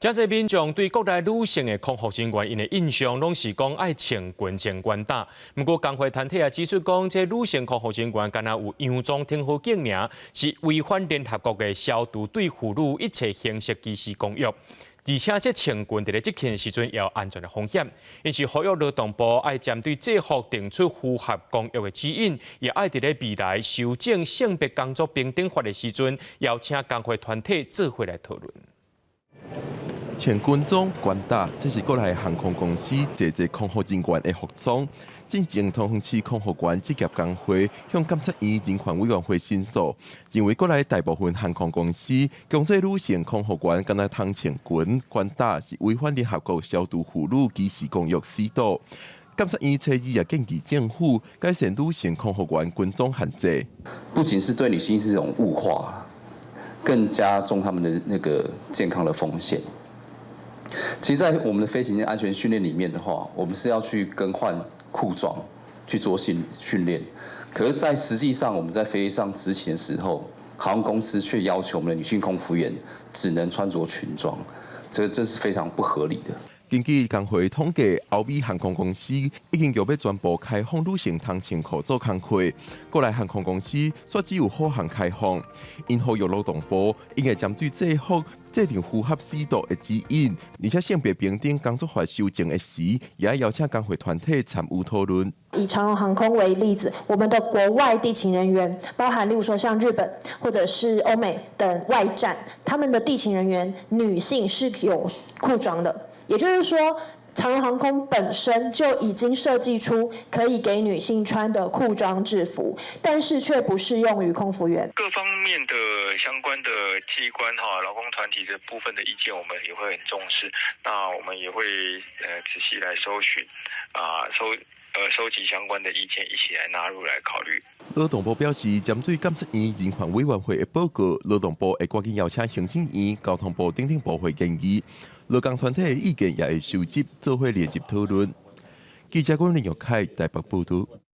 誠濟民眾對國內女性的空服人員，𪜶的印象攏是講愛穿裙穿懸打。毋過工會團體也指出講，這女性空服人員敢若有洋裝挺好鏡爾，是違反聯合國的消除對婦女一切形式歧視公約。而且這穿裙佇咧執勤時陣也有安全的風險，因此呼籲勞動部愛針對制服定出符合公約的指引，也愛佇咧未來修正性別工作平等法的時陣，邀請工會團體做伙來討論。穿軍裝懸打，這是國內航空公司濟濟空服人員的服裝。進前桃園市空服員職業工會向監察院人權委員會申訴，認為國內大部分航空公司強制女性空服員干焦通穿裙懸打，是違反聯合國消除婦女歧視公約四度。監察院初二也建議政府改善女性空服員軍裝限制。不僅是對女性是一種物化，更加重他們的那個健康的風險。其實，在我們的飛行安全訓練裡面的話，我們是要去更換褲裝去做訓練。可是，在實際上我們在飛機上執勤的時候，航空公司卻要求我們的女性空服員只能穿着裙裝，這是非常不合理的。根據工會統計，歐美航空公司已經欲欲全部開放女性通穿褲做工課，國內航空公司煞只有虎航開放。𪜶呼籲勞動部應該針對制服制定符合四度的指引，而且性別平等工作法修正的時，也愛邀請工會團體參與討論。以長榮航空為例子，我們的國外地勤人員，包含例如說像日本或者是歐美等外站，他們的地勤人員女性是有褲裝的。也就是說，長榮航空本身就已經設計出可以給女性穿的褲裝制服，但是卻不適用於空服員。各方面的相關的機關哈，勞工團體的部分的意見，我們也會很重視。那我們也會仔細來搜尋啊，收集相關的意見，一起來納入來考慮。勞動部表示，針對監察院人權委員會的報告，勞動部會趕緊邀請行政院、交通部等等部會建議。勞工團體的意見也會收集，做伙列入討論。記者郭林玉凱台北報道。